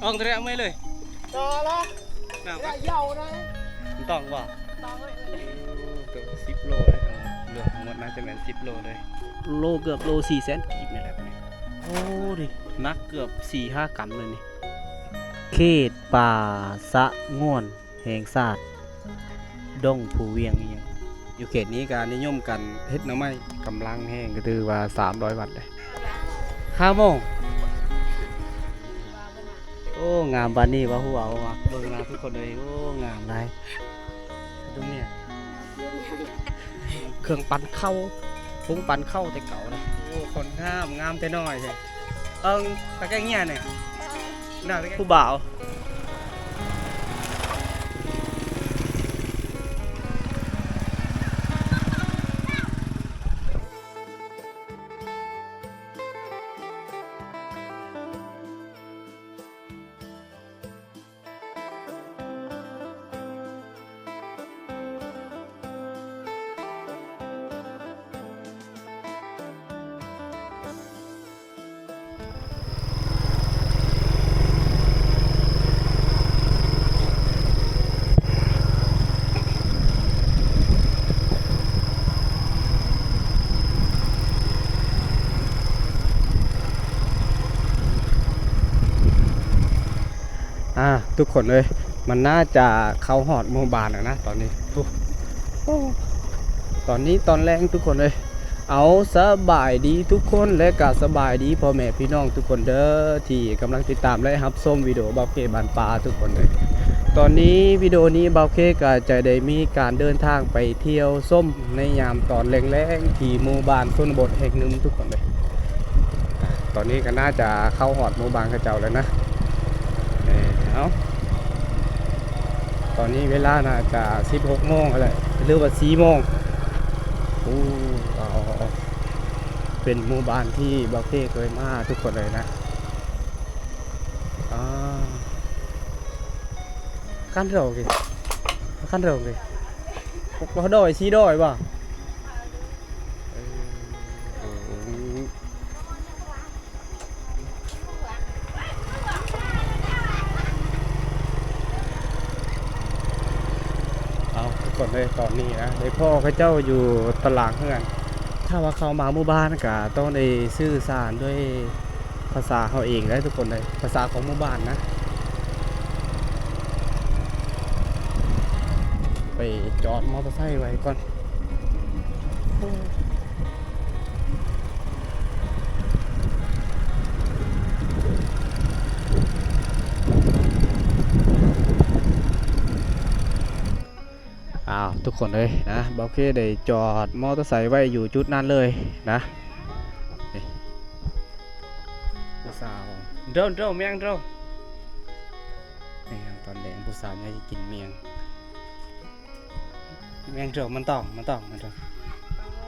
ອອກແຕ່ເມື່ອຍເລີຍ. ຕໍ່ລະ ນ້ຳ ລະເຍົານະ ມັນຕ້ອງບໍ່? ຕ້ອງເລີຍ. ໂອ້ ເກືອບສິບໂລເລີຍ ເຫຼືອທັງໝົດໜ້າຈະແມ່ນສິບໂລເລີຍ ໂລເກືອບໂລສີ່ແສນກີບນີ້ແຫຼະ. ໂອ້ ນີ້ໜັກເກືອບສີ່ຫ້າກຳເລີຍນີ້. ເຂດປ່າສະຫງວນແຫ່ງຊາດດົງພູວຽງອີ່ຫຍັງ ຢູ່ເຂດນີ້ກະນິຍົມກັນເຮັດໜໍ່ໄມ້ ກຳລັງແຮງ ກະຖືວ່າສາມຮ້ອຍວັດເດ້. ຫ້າໂມງ ໂອ້ ງາມປານນີ້ວ່າ ຮູ້ເອົາວ່າ ເບິ່ງນະທຸກຄົນເອີຍ. ໂອ້ ງາມຫຼາຍ ຕົງນີ້ ເຄື່ອງປັ່ນເຂົ້າ ໂຮງປັ່ນເຂົ້າແຕ່ເກົ່ານະ. ໂອ້ ຄົນງາມ ງາມແຕ່ນ້ອຍແທ້. ເອີ ຕາແກງເຫຍນີ້ ເອີ ໜ້າຕາແກງ ຜູ້ບ່າວ. ອ່າ ທຸກຄົນເອີຍ ມັນໜ້າຈະເຂົ້າຮອດໝູ່ບ້ານແລ້ວນະຕອນນີ້. ໂອ້ ໂອ້ ຕອນນີ້ຕອນແລງທຸກຄົນເອີຍ. ເອົາ ສະບາຍດີທຸກຄົນ ແລະກະສະບາຍດີພໍ່ແມ່ພີ່ນ້ອງທຸກຄົນເດີ ທີ່ກຳລັງຕິດຕາມ ແລະ ຮັບຊົມວິດີໂອບ່າວເຄບ້ານປ່າທຸກຄົນເດີ. ຕອນນີ້ວິດີໂອນີ້ບ່າວເຄກະຈະໄດ້ມີການເດີນທາງໄປທ່ຽວຊົມໃນຍາມຕອນແລງໆ ທີ່ໝູ່ບ້ານຊົນນະບົດແຫ່ງໜຶ່ງທຸກຄົນເດີ. ຕອນນີ້ກະໜ້າຈະເຂົ້າຮອດໝູ່ບ້ານເຂົາເຈົ້າແລ້ວນະ. ເອີ ເອົາ ຕອນນີ້ເວລາໜ້າຈະສິບຫົກໂມງແລ້ວ ຫຼືວ່າສີ່ໂມງ. ໂອ້ ເອົາ ເອົາ ເອົາ ເປັນໝູ່ບ້ານທີ່ບ່າວເຄເຄີຍມາທຸກຄົນເລີຍນະ. ອ່າ ຄັນເຮົາເກ ຄັນເຮົາເກ ບໍ່ດອຍ ສີ່ດອຍບໍ່? ເອີ ເອີ ເອີ. ເອົາ ທຸກຄົນເອີຍ ຕອນນີ້ນະ ໄດ້ພໍ້ເຂົາເຈົ້າຢູ່ຕະຫຼາງເຮືອນ. ຖ້າວ່າເຂົ້າມາໝູ່ບ້ານກະຕ້ອງໄດ້ສື່ສານດ້ວຍພາສາເຮົາເອງເດີທຸກຄົນເອີຍ ພາສາຂອງໝູ່ບ້ານນະ. ໄປຈອດມໍເຕີໄຊໄວ້ກ່ອນ. ອ້າວ ທຸກຄົນເອີຍນະ ບ່າວເຄໄດ້ຈອດມໍເຕີໄຊໄວ້ຢູ່ຈຸດນັ້ນເລີຍນະ. ນີ້ ຜູ້ສາວ ໂດນ ໂດນ ແມງ ໂດນ ແມງ ຕອນແລງຜູ້ສາວຍັງກິນແມງ. ແມງເຖົ້າ ມັນຕອງ ມັນຕອງ ມັນຕອງ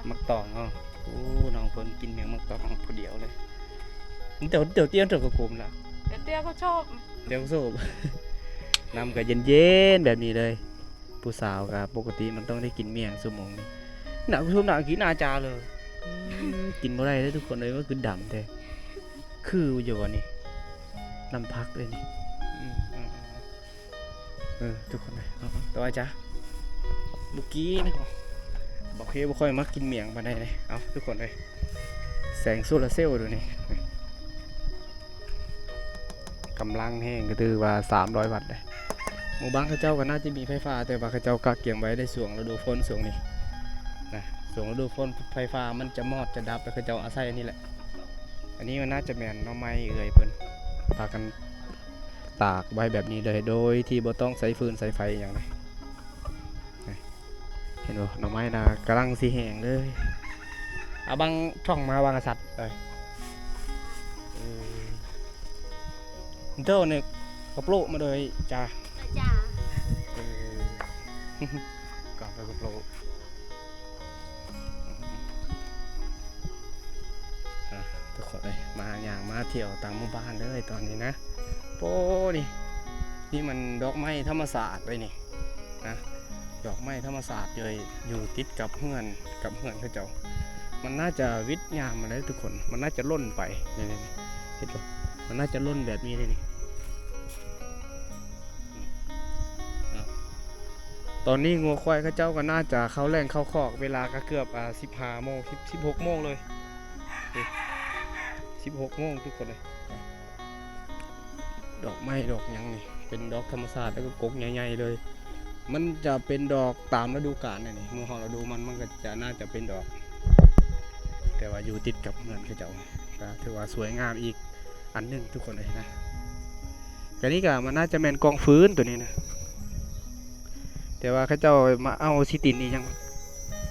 ມັກຕອງເນາະ. ໂອ້ ນ້ອງເພິ່ນກິນແມງມັກຕອງຜູ້ດຽວເລີຍ. ມັນເຕີ ເຕີ ເຕີ ເຕີກະກົມລະ ເຕີ ເຕີກະຊອບ ເຕີກະຊອບ. ນ້ຳກະເຢັນໆ ແບບນີ້ເລີຍ. ຜູ້ສາວກະປົກກະຕິມັນຕ້ອງໄດ້ກິນແມງຊົ່ວໂມງນີ້. ໜ້າ ຊຸມໜ້າກິນໜ້າຈາເລີຍ. ອືມ ກິນບໍ່ໄດ້ເດີທຸກຄົນເອີຍ ມັນຄືດຳແທ້. ຄືຢູ່ບໍ່ນີ້ ນ້ຳຜັກເລີຍນີ້. ອືມ ອືມ ອືມ. ເອີ ທຸກຄົນເອີຍ ເອົາ ເອົາ ຕໍ່ອາຈານ ບຸກກີ້ນະ ບໍ່ເຄີຍ ບໍ່ຄ່ອຍມັກກິນໝ້ຽງປານໃດເດ້. ເອົາ ທຸກຄົນເອີຍ ແສງໂຊລາເຊວດູນີ້ ກຳລັງແຮງ ກະຖືວ່າສາມຮ້ອຍວັດເດ້. ໝູ່ບ້ານເຂົາເຈົ້າກະໜ້າຈະມີໄຟຟ້າ ແຕ່ວ່າເຂົາເຈົ້າກະກຽມໄວ້ໃນຊ່ວງລະດູຝົນຊ່ວງນີ້ນະ. ຊ່ວງລະດູຝົນໄຟຟ້າມັນຈະມອດຈະດັບ ແລ້ວເຂົາເຈົ້າອາໄສອັນນີ້ແຫຼະ. ອັນນີ້ມັນໜ້າຈະແມ່ນໜໍ່ໄມ້ເອື້ອຍເພິ່ນ ພາກັນ ຕາກໄວ້ແບບນີ້ເລີຍ ໂດຍທີ່ບໍ່ຕ້ອງໃຊ້ຟືນໃຊ້ໄຟຫຍັງເລີຍ. ເຫັນບໍ່ ໜໍ່ໄມ້ນະກຳລັງຊິແຫ້ງເລີຍ. ເອົາບັງທ່ອງມາວາງກະສັດເອີຍ. ເອີ ເດີນີ້ກະໂປະມາໂດຍຈ້າ. ໂດຍຈ້າ. ເອີ ກະໂປະ ອ່ະ ທຸກຄົນເອີຍ ມາ ຍ່າງມາທ່ຽວຕາມໝູ່ບ້ານເລີຍຕອນນີ້ນະ. ໂອ້ ນີ້ ນີ້ມັນດອກໄມ້ທຳມະຊາດເລີຍນີ້ນະ ດອກໄມ້ທຳມະຊາດເລີຍ ຢູ່ຕິດກັບເຮືອນ ກັບເຮືອນເຂົາເຈົ້າ. ມັນໜ້າຈະຫວິດຍາມມາແລ້ວທຸກຄົນ ມັນໜ້າຈະຫຼົ່ນໄປ ນີ້ໆ ເຫັນບໍ່ ມັນໜ້າຈະຫຼົ່ນແບບນີ້ເລີຍນີ້. ຕອນນີ້ງົວຄວາຍເຂົາເຈົ້າກໍໜ້າຈະເຂົ້າແຫຼງເຂົ້າຄອກ ເວລາກໍເກືອບ ອາ ສິບຫ້າໂມງ ສິບ ສິບຫົກໂມງເລີຍ ສິບຫົກໂມງທຸກຄົນເລີຍ. ດອກໄມ້ດອກຫຍັງນີ້ ເປັນດອກທຳມະຊາດ ແລ້ວກໍກົກໃຫຍ່ໆເລີຍ. ມັນຈະເປັນດອກຕາມລະດູການນີ້ ມື້ຮອດລະດູມັນ ມັນກໍຈະ ໜ້າຈະເປັນດອກ ແຕ່ວ່າຢູ່ຕິດກັບເຮືອນເຂົາເຈົ້າ ກໍຖືວ່າສວຍງາມອີກອັນໜຶ່ງທຸກຄົນເອີຍນະ. ກະນີ້ກະມັນໜ້າຈະແມ່ນກອງຟືນໂຕນີ້ນະ ແຕ່ວ່າເຂົາເຈົ້າມາເອົາຂີ້ຕີນອີ່ຫຍັງ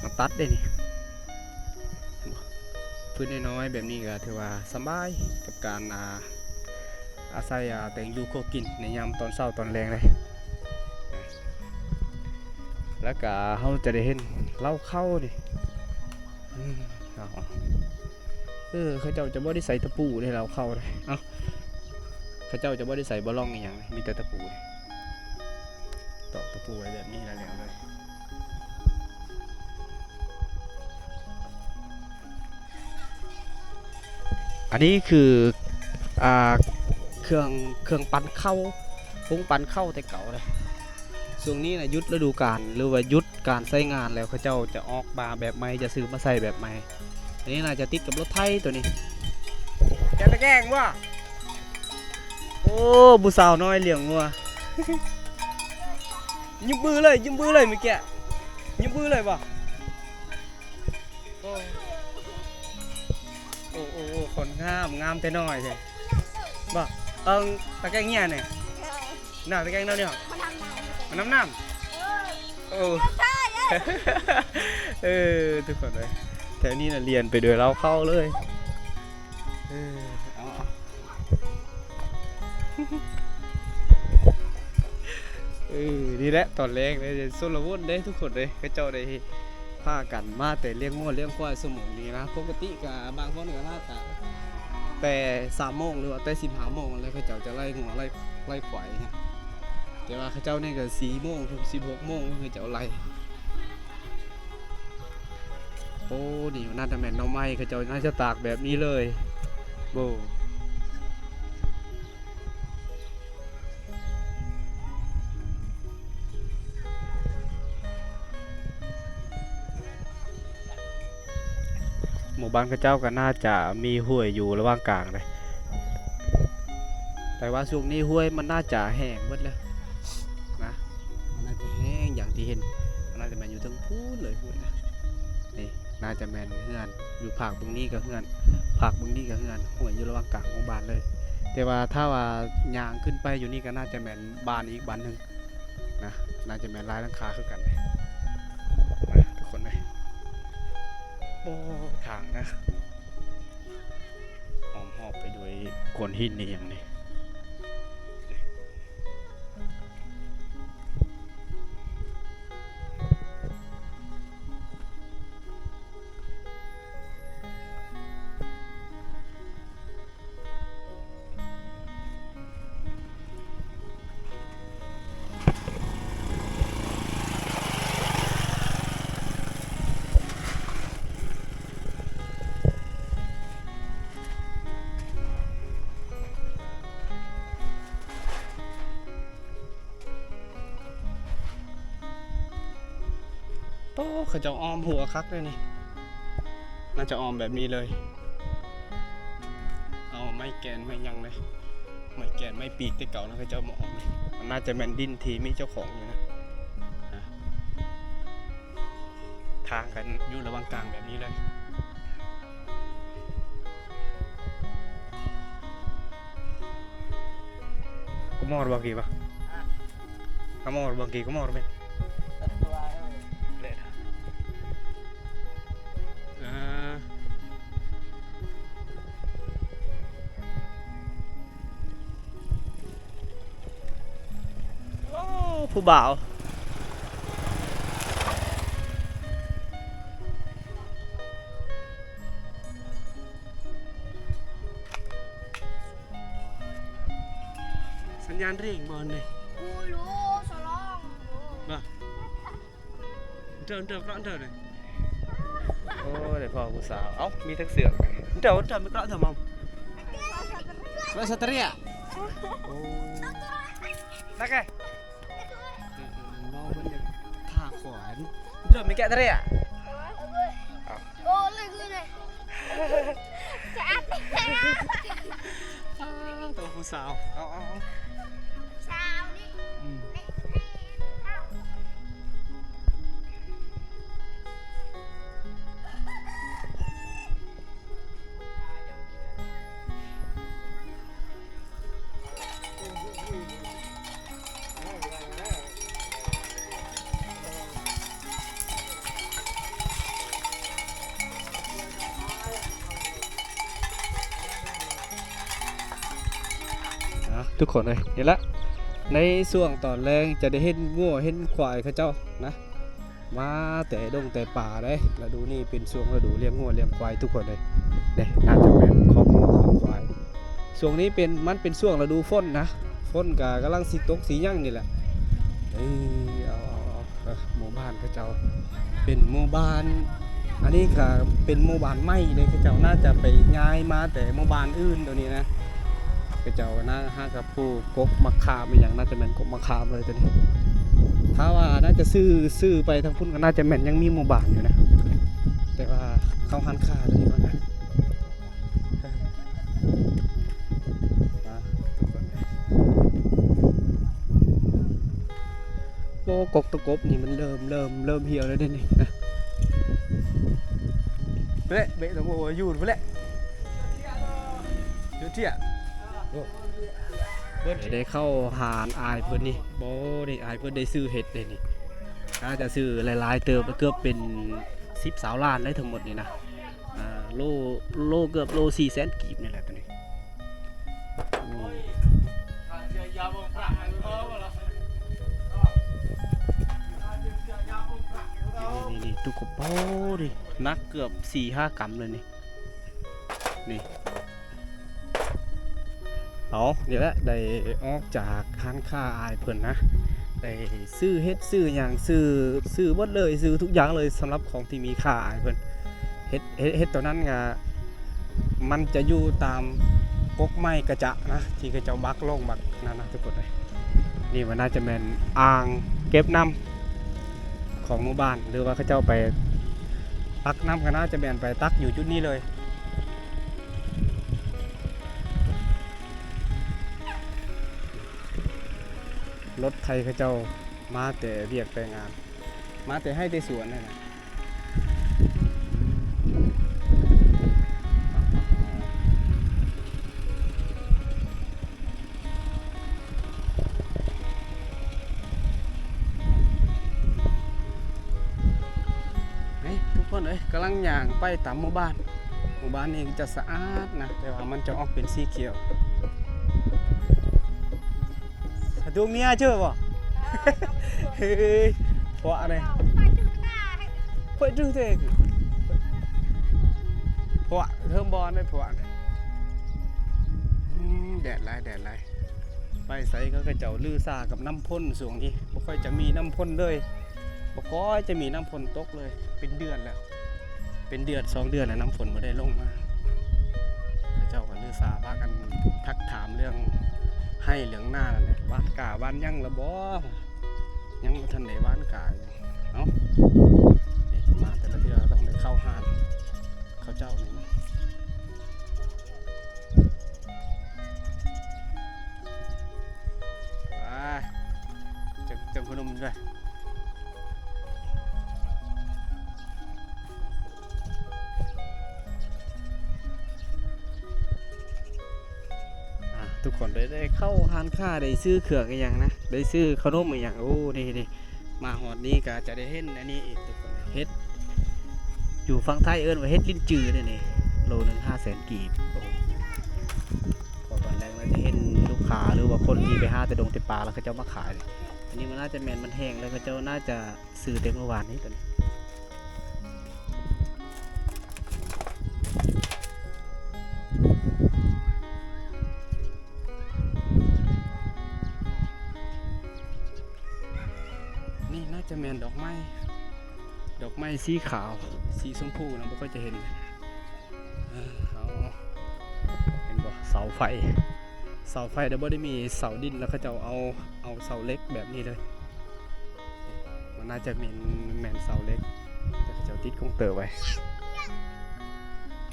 ມາຕັດເດ້ນີ້. ຟືນນ້ອຍໆແບບນີ້ກະຖືວ່າສະບາຍກັບການ ອາ ອາໄສ ອາ ແຕ່ງຢູ່ຄົວກິນໃນຍາມຕອນເຊົ້າຕອນແລງເດ້. ແລ້ວກະເຮົາຈະໄດ້ເຫັນເລົ້າເຂົ້ານີ້ ອືມ ເອີ ເຂົາເຈົ້າຈະບໍ່ໄດ້ໃສ່ຕະປູໃນເລົ້າເຂົ້າເດ້. ເອົ້າ ເຂົາເຈົ້າຈະບໍ່ໄດ້ໃສ່ບະລ່ອງອີ່ຫຍັງ ມີແຕ່ຕະປູ ຕອກຕະປູໄວ້ແບບນີ້ແລ້ວເລີຍ. ອັນນີ້ຄື ອ່າ ເຄື່ອງ ເຄື່ອງປັ່ນເຂົ້າ ໂຮງປັ່ນເຂົ້າແຕ່ເກົ່າເດ້. ຊ່ວງນີ້ນະ ຢຸດລະດູການ ຫຼືວ່າຢຸດການໃຊ້ງານແລ້ວ ເຂົາເຈົ້າຈະອອກມາແບບໃໝ່ ຈະຊື້ມາໃສ່ແບບໃໝ່. ອັນນີ້ໜ້າຈະຕິດກັບລົດໄຖໂຕນີ້. ຈະໄປແກ້ງບໍ່? ໂອ້ ຜູ້ສາວນ້ອຍລ້ຽງງົວ ຍືມບືເລີຍ ຍືມບືເລີຍເມື່ອກີ້ ຍືມບືເລີຍບໍ່? ໂອ້ ໂອ້ ໂອ້ ຄົນງາມ ງາມແຕ່ນ້ອຍແທ້ບໍ່? ເອີ ຕາແກງເຫຍນີ້ ໜ້າຕາແກງນ້ຳນີ້ ມານຳນ້ຳ ມານຳນ້ຳ. ໂອ້ ເອີ ທຸກຄົນເອີຍ ແຖວນີ້ນະລຽນໄປໂດຍເລົ້າເຂົ້າເລີຍ. ເອີ ເອົາ ເອີ ນີ້ແຫຼະຕອນແລງເດ້ ຊົນລະບົດເດ້ທຸກຄົນເດ້ ເຂົາເຈົ້າໄດ້ພາກັນມາແຕ່ລ້ຽງງົວລ້ຽງຄວາຍຊົ່ວໂມງນີ້ນະ. ປົກກະຕິກະບາງຄົນກະມາກະແຕ່ສາມໂມງ ຫຼືວ່າແຕ່ສິບຫ້າໂມງ ແລ້ວເຂົາເຈົ້າຈະໄລ່ງົວໄລ່ ໄລ່ຄວາຍນະ. ແຕ່ວ່າເຂົາເຈົ້ານີ້ກະສີ່ໂມງ ສິບຫົກໂມງ ເຂົາເຈົ້າໄລ່. ໂອ້ ນີ້ໜ້າຈະແມ່ນໜໍ່ໄມ້ ເຂົາເຈົ້າໜ້າຈະຕາກແບບນີ້ເລີຍ ໂອ້. ໝູ່ບ້ານເຂົາເຈົ້າກໍໜ້າຈະມີຫ້ວຍຢູ່ລະຫວ່າງກາງເດ້ ແຕ່ວ່າຊ່ວງນີ້ຫ້ວຍມັນໜ້າຈະແຫ້ງເບິດແລ້ວນະ ມັນໜ້າຈະແຫ້ງຢ່າງທີ່ເຫັນ ມັນໜ້າຈະແມ່ນຢູ່ເທິງພຸ້ນເລີຍ ພຸ້ນນະ. ນີ້ໜ້າຈະແມ່ນເຮືອນ ຢູ່ພາກເບື້ອງນີ້ກໍເຮືອນ ພາກເບື້ອງນີ້ກໍເຮືອນ ຫ້ວຍຢູ່ລະຫວ່າງກາງຂອງບ້ານເລີຍ. ແຕ່ວ່າຖ້າວ່າຍ່າງຂຶ້ນໄປຢູ່ນີ້ກໍໜ້າຈະແມ່ນບ້ານອີກບ້ານໜຶ່ງນະ ໜ້າຈະແມ່ນຫຼາຍຫຼັງຄາຄືກັນເດ້ ມາທຸກຄົນເອີຍ. ໂອ້ ທາງນະ ອ້ອມຮອບໄປໂດຍໂຂດຫີນອີ່ຫຍັງນີ້. ໂອ້ ເຂົາເຈົ້າອ້ອມຮົ້ວຄັກເດ້ນີ້ ໜ້າຈະອ້ອມແບບນີ້ເລີຍ ເອົາໄມ້ແກນໄມ້ຫຍັງເລີຍ ໄມ້ແກນໄມ້ປີກແຕ່ເກົ່ານະ ເຂົາເຈົ້າມາອ້ອມນີ້. ມັນໜ້າຈະແມ່ນດິນທີ່ມີເຈົ້າຂອງຢູ່ນະ ທາງກັນຢູ່ລະຫວ່າງກາງແບບນີ້ເລີຍ. Kumor bagi ba? Kumor bagi, kumor ben. ອ່າ ໂອ້ ຜູ້ບ່າວ ສັນຍານເລັ່ງບໍ່ນີ້? ກູຮູ້ສະຫຼອງ ບໍ່? ເດີນ ເດີນ ເດີນ ເດີນ. ໂອ້ຍ ໄດ້ພໍ້ຜູ້ສາວ ເອົ້າ ມີທັງເສືອກ ເດີນ ເດີນ ເດີນ ເດີນ ມາ ລາຊາຕະເຣຍ ໂອ້ ນັກແກ ເອີ ເອີ ເວົ້າເພິ່ນຢາກ Dom, mi kek tereak. Oh, lagu ni. Saat. Ah, tu pusau. Oh, oh, oh. Pusau ni. Hmm. ອ່າ ທຸກຄົນເອີຍ ນີ້ລະ ໃນຊ່ວງຕອນແລງຈະໄດ້ເຫັນງົວເຫັນຄວາຍເຂົາເຈົ້ານະ ມາແຕ່ດົງແຕ່ປ່າເດ້. ລະດູນີ້ເປັນຊ່ວງລະດູລ້ຽງງົວລ້ຽງຄວາຍທຸກຄົນເອີຍ. ເດ້ ໜ້າຈະແມ່ນຄອກງົວຄອກຄວາຍ. ຊ່ວງນີ້ເປັນ ມັນເປັນຊ່ວງລະດູຝົນນະ, ຝົນກະກຳລັງຊິຕົກຊິຫຍັງນີ້ແຫຼະ. ເອີ ເອົາ ເອົາ ເອົາ ເອີ ໝູ່ບ້ານເຂົາເຈົ້າເປັນໝູ່ບ້ານ ອັນນີ້ກະເປັນໝູ່ບ້ານໃໝ່ເດ້. ເຂົາເຈົ້າໜ້າຈະໄປຍ້າຍມາແຕ່ໝູ່ບ້ານອື່ນໂຕນີ້ນະ. ເຂົາເຈົ້າໜ້າຫາກະ ປູກກົກໝາກຂາມອີ່ຫຍັງ ໜ້າຈະແມ່ນກົກໝາກຂາມເລີຍໂຕນີ້. ຖ້າວ່າໜ້າຈະຊື່ ຊື່ໄປທາງພຸ້ນກໍໜ້າຈະແມ່ນຍັງມີໝູ່ບ້ານຢູ່ນະ, ແຕ່ວ່າເຂົ້າຮ້ານຄ້າໂຕນີ້ກ່ອນນະ. ໂອ້ ກົກຕະກົບນີ້ມັນເລີ່ມ ເລີ່ມ ເລີ່ມຫ່ຽວແລ້ວເດ້ນີ້. ເບະ ເບະ ໂອ້ ຢູ່ພຸ້ນແຫຼະ ຢູ່ເທຍ ເພິ່ນໄດ້ເຂົ້າຮ້ານອ້າຍເພິ່ນນີ້. ບໍ່ ນີ້ອ້າຍເພິ່ນໄດ້ຊື້ເຫັດເດ້ນີ້. ໜ້າຈະຊື້ຫຼາຍໆເຕີບ ເກືອບເປັນສິບຊາວລ້ານໄດ້ທັງໝົດນີ້ນະ. ອ່າ ໂລ ໂລເກືອບໂລສີ່ແສນກີບນີ້ແຫຼະໂຕນີ້. ນີ້ໆໆ ຕຸກກະໂປ ນີ້ໜັກເກືອບສີ່ຫ້າກຳເລີຍນີ້. ນີ້ ເອົາ ນີ້ແຫຼະ ໄດ້ອອກຈາກຮ້ານຄ້າອ້າຍເພິ່ນນະ, ໄດ້ຊື້ເຫັດຊື້ຫຍັງ ຊື້ ຊື້ໝົດເລີຍ ຊື້ທຸກຢ່າງເລີຍ ສຳລັບຂອງທີ່ມີຄ່າອ້າຍເພິ່ນ. ເຫັດ ເຫັດ ເຫັດໂຕນັ້ນກະ ມັນຈະຢູ່ຕາມກົກໄມ້ກະຈະນະ ທີ່ເຂົາເຈົ້າບັກລົງບັກນັ້ນນະທຸກຄົນເອີຍ. ນີ້ມັນໜ້າຈະແມ່ນອ່າງເກັບນ້ຳຂອງໝູ່ບ້ານ ຫຼືວ່າເຂົາເຈົ້າໄປຕັກນ້ຳ ກໍໜ້າຈະແມ່ນໄປຕັກຢູ່ຈຸດນີ້ເລີຍ. ລົດໄຖເຂົາເຈົ້າມາແຕ່ວຽກແຕ່ງານ ມາແຕ່ໄຮ່ແຕ່ສວນນັ້ນນະ. ເອີ ທຸກຄົນເອີຍ ກຳລັງຍ່າງໄປຕາມໝູ່ບ້ານ. ໝູ່ບ້ານນີ້ຈະສະອາດນະ ແຕ່ວ່າມັນຈະອອກເປັນສີຂຽວ. ສະດຸ້ງເນຍເຈີບໍ່? ເຮີ້ຍ ພວກນີ້ ພວກດູເຕ ພວກເທີມບອນໄດ້ພວກນີ້. ອືມ ແດດຫຼາຍ ແດດຫຼາຍ. ໄປໃສເຂົາກໍເຈົ້າລືສາກັບນ້ຳຝົນ ຊ່ວງນີ້ບໍ່ຄ່ອຍຈະມີນ້ຳຝົນເລີຍ ບໍ່ຄ່ອຍຈະມີນ້ຳຝົນຕົກເລີຍ ເປັນເດືອນແລ້ວ. ເປັນເດືອນສອງເດືອນແລ້ວ ນ້ຳຝົນບໍ່ໄດ້ລົງມາ. ເຂົາເຈົ້າກໍລືສາພາກັນທັກຖາມເລື່ອງໄຮ່ເລື່ອງນານັ້ນແຫຼະ ຫວ່ານກ້າຫວ່ານຫຍັງແລ້ວບໍ່? ຍັງບໍ່ທັນໄດ້ຫວ່ານກ້າ. ເອົ້າ ມາແຕ່ລະເທື່ອຕ້ອງໄດ້ເຂົ້າຮ້ານເຂົາເຈົ້ານີ້. ໄປ ເຈີ ເຈີຂະໜົມດ້ວຍ. ອ່າ ທຸກຄົນໄດ້ ໄດ້ເຂົ້າຮ້ານຄ້າ ໄດ້ຊື້ເຄື່ອງອີ່ຫຍັງນະ ໄດ້ຊື້ຂະໜົມອີ່ຫຍັງ. ໂອ້ ນີ້ ນີ້ ມາຮອດນີ້ກໍຈະໄດ້ເຫັນອັນນີ້ອີກ ທຸກຄົນ. ເຫັດ ຢູ່ຝັ່ງໄທເອີ້ນວ່າເຫັດລິ້ນຈືເດ້ນີ້ ໂລໜຶ່ງຫ້າແສນກີບ. ໂອ້ ເພາະຕອນແລງເຮົາຈະເຫັນລູກຄ້າ ຫຼືວ່າຄົນທີ່ໄປຫາແຕ່ດົງແຕ່ປ່າ ແລ້ວເຂົາເຈົ້າມາຂາຍ. ອັນນີ້ມັນໜ້າຈະແມ່ນມັນແຫ້ງ ແລ້ວເຂົາເຈົ້າໜ້າຈະຊື້ແຕ່ມື້ວານນີ້ຕົວນີ້. ນີ້ໜ້າຈະແມ່ນດອກໄມ້ ດອກໄມ້ສີຂາວ ສີຊົມພູນະ ບໍ່ຄ່ອຍຈະເຫັນ. ເອີ ເອົາ ເຫັນບໍ່ ເສົາໄຟ ເສົາໄຟແຕ່ບໍ່ໄດ້ມີເສົາດິນ ແລ້ວເຂົາເຈົ້າເອົາ ເອົາເສົາເຫຼັກແບບນີ້ເລີຍ. ມ ໜ້າຈະແມ່ນ ແມ່ນເສົາເຫຼັກ ແຕ່ເຂົາເຈົ້າຕິດກົງເຕີໄວ້.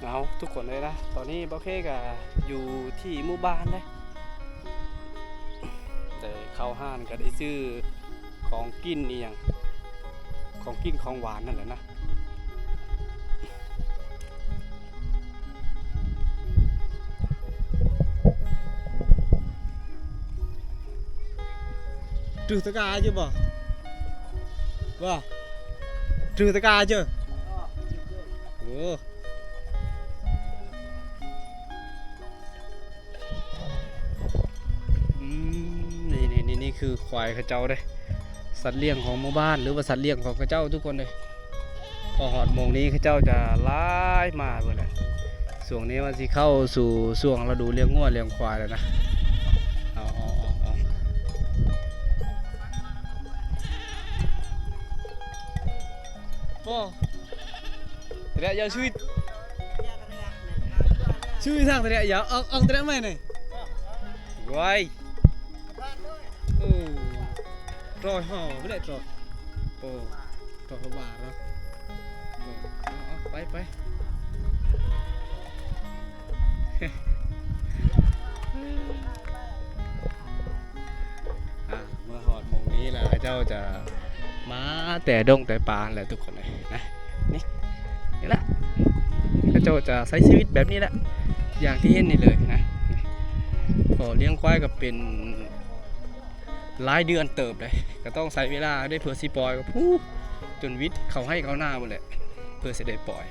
ເອົາ ທຸກຄົນເອີຍນະ ຕອນນີ້ບ່າວເຄກະຢູ່ທີ່ໝູ່ບ້ານເດ້ ແຕ່ເຂົ້າຮ້ານກະໄດ້ຊື້ຂອງກິນອີ່ຫຍັງ ຂອງກິນຂອງຫວານນັ້ນແຫຼະນະ. Truh teka aja, Bah. Bah. Truh teka aja. Oh. ອືມ ນີ້ ນີ້ ນີ້ ນີ້ຄືຄວາຍເຂົາເຈົ້າເດ້ ສັດລ້ຽງຂອງໝູ່ບ້ານ ຫຼືວ່າສັດລ້ຽງຂອງເຂົາເຈົ້າທຸກຄົນເດ້. ພໍຮອດໂມງນີ້ເຂົາເຈົ້າຈະຫຼາຍມາເບິດແລ້ວ. ຊ່ວງນີ້ມັນຊິເຂົ້າສູ່ຊ່ວງລະດູລ້ຽງງົວລ້ຽງຄວາຍແລ້ວນະ. ເອົາ ເອົາ ເອົາ ເອົາ ໂອ້ Teriak ya, Sweet. Sweet sang teriak ya. Ang, ang teriak mai ni. Wai. Oh. Troh ha, boleh troh. Oh. Troh ha bar. Oh. Oh, oh, pai, pai. ອ່າ ເມື່ອຮອດໝ່ອງນີ້ແລ້ວ ເຂົາເຈົ້າຈະມາແຕ່ດົງແຕ່ປ່າຫັ້ນແຫຼະທຸກຄົນເອີຍນະ. ນີ້ ນີ້ລະ ເຂົາເຈົ້າຈະໃຊ້ຊີວິດແບບນີ້ແຫຼະ ຢ່າງທີ່ເຫັນນີ້ເລີຍນະ. ກໍລ້ຽງຄວາຍກໍເປັນຫຼາຍເດືອນເຕີບເດ້ ກໍຕ້ອງໃຊ້ເວລາເດ້ ເພື່ອຊິປ່ອຍ ກໍ ໂອ້ ຈົນວິດເຂົ້າໄຮ່ເຂົ້ານາພຸ້ນແຫຼະ ເພື່ອຊິໄດ້ປ່ອຍ.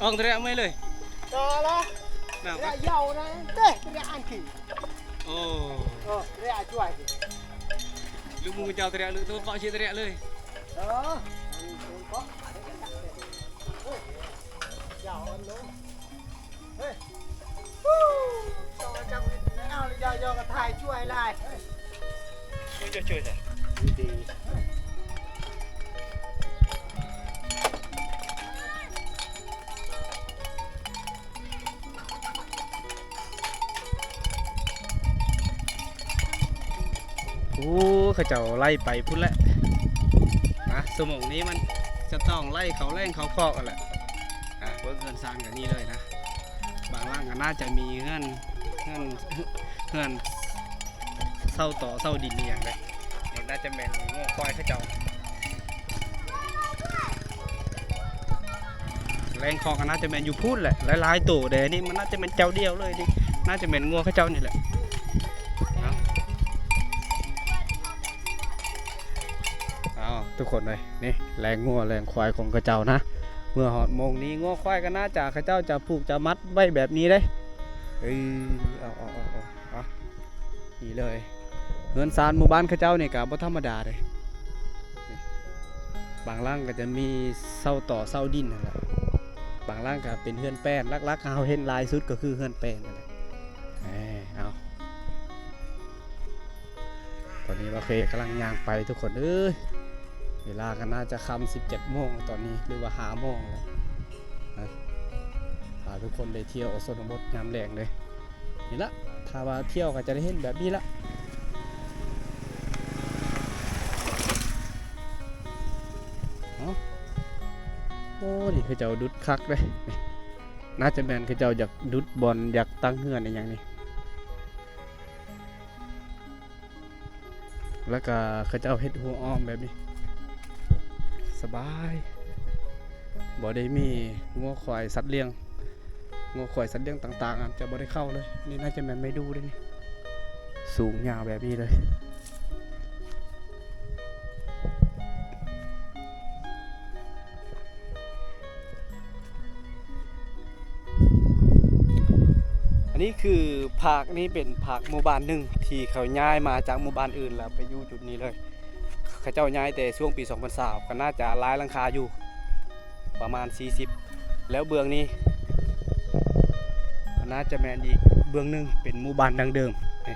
ອອກເຕະເມື່ອຍເລີຍ. ຕໍ່ລະ ໜາວ ເຕະຍາວນະ ເຕະ ເຕະອັນຄີ. ໂອ້ ເຕະຊ່ວຍ. ລູກໝູເຈົ້າເຕະ ລູກໂຕເກາະຊິເຕະເລີຍ. ເອີ ເກາະ ເອີ ເຈົ້າອັນໂນ້ນ ເຮີ້ຍ ເຈົ້າຈັກ ເອົາ ເຈົ້າ ເຈົ້າກໍຖ່າຍຊ່ວຍຫຼາຍ. ເອີ ເຈົ້າຊ່ວຍແທ້ ດີ. ໂອ້ ເຂົາເຈົ້າໄລ່ໄປພຸ້ນແຫຼະນະ. ຊົ່ວໂມງນີ້ມັນຈະຕ້ອງໄລ່ເຂົ້າແລ້ງເຂົ້າຄອກຫັ້ນແຫຼະ. ອ່າ ເບິ່ງເຮືອນຊານກໍນີ້ເລີຍນະ. ບາງຫຼັງກໍໜ້າຈະມີເຮືອນ ເຮືອນ ເຮືອນເຊົ່າຕໍເຊົ່າດິນອີ່ຫຍັງເດ້. ນີ້ໜ້າຈະແມ່ນງົວຄວາຍເຂົາເຈົ້າ. ແລ້ງຄອກກໍໜ້າຈະແມ່ນຢູ່ພຸ້ນແຫຼະ ຫຼາຍໆໂຕເດ້. ນີ້ມັນໜ້າຈະແມ່ນເຈົ້າດຽວເລີຍນີ້ ໜ້າຈະແມ່ນງົວເຂົາເຈົ້ານີ້ແຫຼະ. ເອົາ ເອົາ ທຸກຄົນເອີຍ ນີ້ແລ້ງງົວແລ້ງຄວາຍຂອງເຂົາເຈົ້ານະ. ເມື່ອຮອດໂມງນີ້ ງົວຄວາຍກໍໜ້າຈະ ເຂົາເຈົ້າຈະຜູກຈະມັດໄວ້ແບບນີ້ເດ້. ເອີ ເອົາ ເອົາ ເອົາ ເອົາ ນີ້ເລີຍ. ເຮືອນຊານໝູ່ບ້ານເຂົາເຈົ້ານີ້ກໍບໍ່ທຳມະດາເດ້. ນີ້ ບາງຫຼັງກໍຈະມີເຊົ່າຕໍເຊົ່າດິນຫັ້ນແຫຼະ ບາງຫຼັງກໍເປັນເຮືອນແປ້ນ. ຫຼັກໆເຮົາເຫັນຫຼາຍສຸດກໍຄືເຮືອນແປ້ນຫັ້ນແຫຼະ. ເອີ ເອົາ ຕອນນີ້ບ່າວເຄກຳລັງຍ່າງໄປທຸກຄົນເອີຍ. ເວລາກໍໜ້າຈະຄ່ຳສິບເຈັດໂມງຕອນນີ້ ຫຼືວ່າຫ້າໂມງແລ້ວນະ. ພາທຸກຄົນໄດ້ທ່ຽວຊົນນະບົດຍາມແລງເດ້. ນີ້ລະ ຖ້າວ່າທ່ຽວກໍຈະໄດ້ເຫັນແບບນີ້ລະ. ເອົ້າ ໂອ້ ນີ້ເຂົາເຈົ້າດຸດຄັກເດ້. ໜ້າຈະແມ່ນເຂົາເຈົ້າຢາກດຸດບ່ອນ ຢາກຕັ້ງເຮືອນອີ່ຫຍັງນີ້. ແລ້ວກະເຂົາເຈົ້າເຮັດຮົ້ວອ້ອມແບບນີ້ ສະບາຍ ບໍ່ໄດ້ມີງົວຄວາຍສັດລ້ຽງ ງົວຄວາຍສັດລ້ຽງຕ່າງໆ ອາດຈະບໍ່ໄດ້ເຂົ້າເລີຍ. ນີ້ໜ້າຈະແມ່ນໄມ້ດູ່ເດ້ນີ້ ສູງຍາວແບບນີ້ເລີຍ. ອັນນີ້ຄືພາກນີ້ເປັນພາກໝູ່ບ້ານໜຶ່ງທີ່ເຂົາຍ້າຍມາຈາກໝູ່ບ້ານອື່ນ ແລ້ວໄປຢູ່ຈຸດນີ້ເລີຍ. ເຂົາເຈົ້າຍ້າຍແຕ່ຊ່ວງປີສອງພັນຊາວ ກໍໜ້າຈະຫຼາຍຫຼັງຄາຢູ່ ປະມານສີ່ສິບ ແລ້ວເບື້ອງນີ້ ໜ້າຈະແມ່ນອີກເບື້ອງໜຶ່ງເປັນໝູ່ບ້ານດັ້ງເດີມ. ນີ້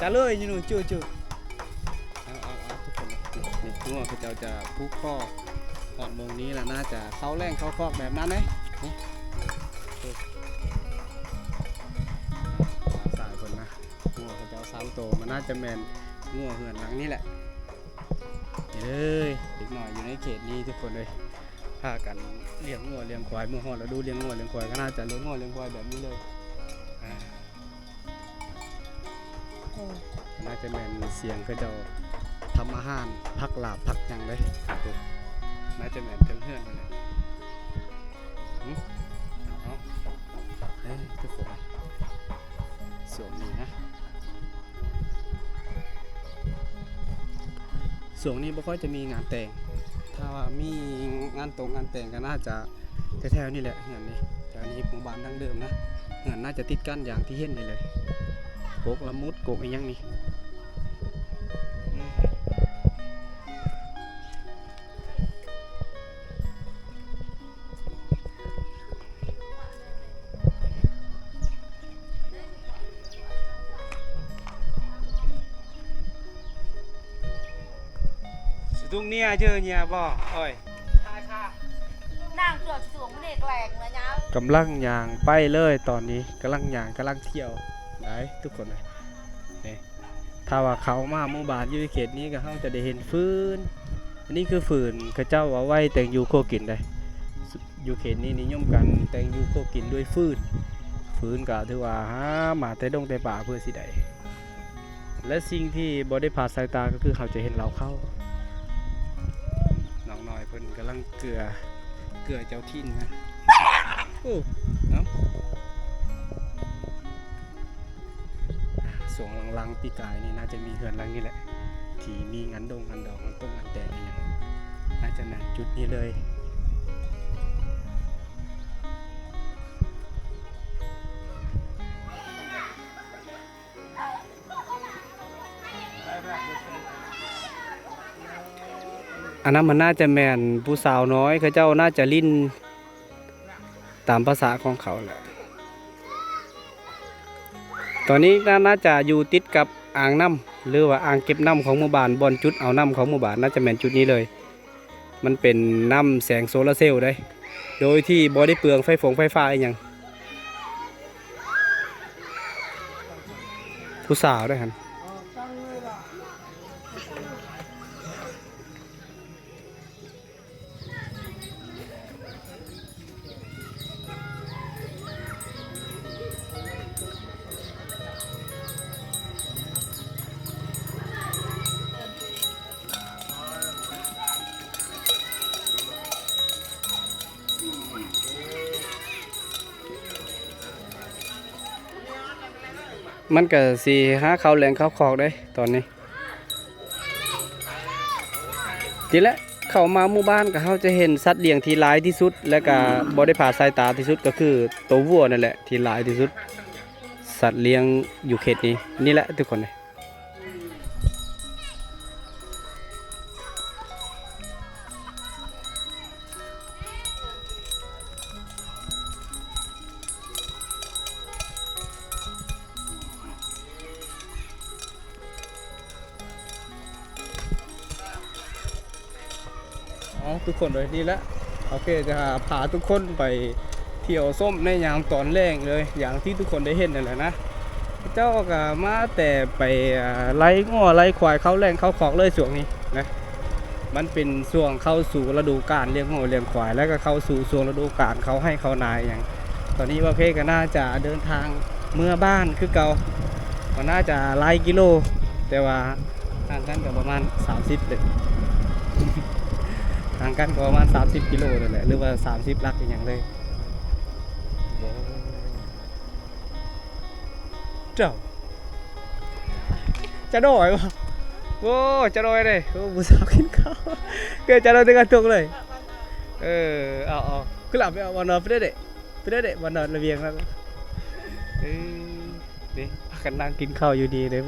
ຈະເລີຍຢູ່ໜູ ຈຸໆ ເອົາໆໆ ທຸກຄົນ ນີ້ງົວເຂົາເຈົ້າຈະຜູກຄໍ ຮອດໂມງນີ້ລະ ໜ້າຈະເຂົ້າແລ້ງເຂົ້າຄອກແບບນັ້ນເດ້ ນີ້ ສາຍເພິ່ນນະ ງົວເຂົາເຈົ້າສາມໂຕ ມັນໜ້າຈະແມ່ນງົວເຮືອນຫຼັງນີ້ແຫຼະ ນີ້ເລີຍ ເດັກນ້ອຍຢູ່ໃນເຂດນີ້ທຸກຄົນເອີຍ ພາກັນລ້ຽງງົວລ້ຽງຄວາຍ ເມື່ອຮອດລະດູລ້ຽງງົວລ້ຽງຄວາຍ ກໍໜ້າຈະລ້ຽງງົວລ້ຽງຄວາຍແບບນີ້ເລີຍ ອ່າ ໜ້າຈະແມ່ນສຽງເຂົາເຈົ້າທຳອາຫານ ຜັກລາບຜັກຫຍັງເດ້ ໜ້າຈະແມ່ນເທິງເຮືອນຫັ້ນແຫຼະ ຫຶ ເອົາ ເອີ ທຸກຄົນ ຊ່ວງນີ້ນະ ຊ່ວງນີ້ບໍ່ຄ່ອຍຈະມີງານແຕ່ງ ຖ້າວ່າມີງານຕົງງານແຕ່ງກໍໜ້າຈະແຖວໆນີ້ແຫຼະ ເຮືອນນີ້ ແຖວນີ້ໝູ່ບ້ານດັ້ງເດີມນະ ເຮືອນໜ້າຈະຕິດກັນຢ່າງທີ່ເຫັນນີ້ເລີຍ ກົກລະມຸດ ກົກອີ່ຫຍັງນີ້ ອືມ. ກຳລັງຍ່າງໄປເລີຍຕອນນີ້ ກຳລັງຍ່າງກຳລັງທ່ຽວໄດ໋ທຸກຄົນເອີຍ ນີ້. ຖ້າວ່າເຂົ້າມາໝູ່ບ້ານຢູ່ເຂດນີ້ກໍເຮົາຈະໄດ້ເຫັນຟືນ ອັນນີ້ຄືຟືນ ເຂົາເຈົ້າເອົາໄວ້ແຕ່ງຢູ່ຄົວກິນໄດ໋ ຢູ່ເຂດນີ້ນິຍົມກັນແຕ່ງຢູ່ຄົວກິນດ້ວຍຟືນ ຟືນກໍຖືວ່າຫາມາແຕ່ດົງແຕ່ປ່າເພື່ອຊິໄດ້ ແລະ ສິ່ງທີ່ບໍ່ໄດ້ຜາດສາຍຕາກໍຄືເຮົາຈະເຫັນເລົ້າເຂົ້າ ນ້ອງນ້ອຍເພິ່ນກຳລັງເກືອ ເກືອເຈົ້າຖິ່ນນະ ໂອ້ ເອົ້າ. ຊ່ວງຫຼັງໆປີກາຍນີ້ໜ້າຈະມີເຮືອນຫຼັງນີ້ແຫຼະ ທີ່ມີງານດົງງານດອງ ງານຕົງງານແຕ່ງອີ່ຫຍັງ ໜ້າຈະແມ່ນຈຸດນີ້ເລີຍ. ອັນນັ້ນມັນໜ້າຈະແມ່ນຜູ້ສາວນ້ອຍ ເຂົາເຈົ້າໜ້າຈະຫຼິ້ນ ຕາມພາສາຂອງເຂົາແຫຼະ. ຕອນນີ້ໜ້າ ໜ້າຈະຢູ່ຕິດກັບອ່າງນ້ຳ ຫຼືວ່າອ່າງເກັບນ້ຳຂອງໝູ່ບ້ານ, ບ່ອນຈຸດເອົານ້ຳຂອງໝູ່ບ້ານ ໜ້າຈະແມ່ນຈຸດນີ້ເລີຍ. ມັນເປັນນ້ຳແສງໂຊລາເຊວເດ້ ໂດຍທີ່ບໍ່ໄດ້ເປືອງໄຟຟົງໄຟຟ້າອີ່ຫຍັງ. ຜູ້ສາວເດ້ຫັ້ນ. ມັນກະຊິຫາເຂົ້າແລ້ງເຂົ້າຄອກເດ້ຕອນນີ້. ນີ້ແຫຼະ ເຂົ້າມາໝູ່ບ້ານກະເຮົາຈະເຫັນສັດລ້ຽງທີ່ຫຼາຍທີ່ສຸດ ແລະກະບໍ່ໄດ້ຜາດສາຍຕາທີ່ສຸດ ກະຄືໂຕວັວນັ້ນແຫຼະທີ່ຫຼາຍທີ່ສຸດ ສັດລ້ຽງຢູ່ເຂດນີ້. ນີ້ແຫຼະທຸກຄົນ. ເອົາ ທຸກຄົນເອີຍ ນີ້ແຫຼະ ໂອເຄ ຈະພາທຸກຄົນໄປທ່ຽວຊົມໃນຍາມຕອນແລງເລີຍ ຢ່າງທີ່ທຸກຄົນໄດ້ເຫັນນັ້ນແຫຼະນະ. ເຂົາເຈົ້າກະມາແຕ່ໄປ ອາ ໄລ່ງົວໄລ່ຄວາຍເຂົ້າແລ້ງເຂົ້າຄອກເລີຍຊ່ວງນີ້ນະ. ມັນເປັນຊ່ວງເຂົ້າສູ່ລະດູການລ້ຽງງົວລ້ຽງຄວາຍ ແລ້ວກະເຂົ້າສູ່ຊ່ວງລະດູການເຂົ້າໄຮ່ເຂົ້ານາອີ່ຫຍັງ. ຕອນນີ້ບ່າວເພກະໜ້າຈະເດີນທາງເມືອບ້ານຄືເກົ່າ ກໍໜ້າຈະຫຼາຍກິໂລ ແຕ່ວ່າຫ່າງກັນກໍປະມານສາມສິບເດ້ ຫ່າງກັນກໍປະມານສາມສິບກິໂລນັ້ນແຫຼະ ຫຼືວ່າສາມສິບຫຼັກອີ່ຫຍັງເລີຍ. ເຈົ້າ ຈະດອຍບໍ່? ໂອ້ ຈະດອຍເດ້. ໂອ້ ຜູ້ສາວກິນເຂົ້າ ເກີດຈະດອຍເຖິງກັນຕົກເລີຍ. ເອີ ເອົາໆ ຄືລະໄປເອົາບ່ອນນອນ ໄປເດີ ໄປເດີ ບ່ອນນອນລະບຽງນັ້ນ. ເອີ ນີ້ ພາກັນນັ່ງກິນເຂົ້າຢູ່ນີ້ເດ້.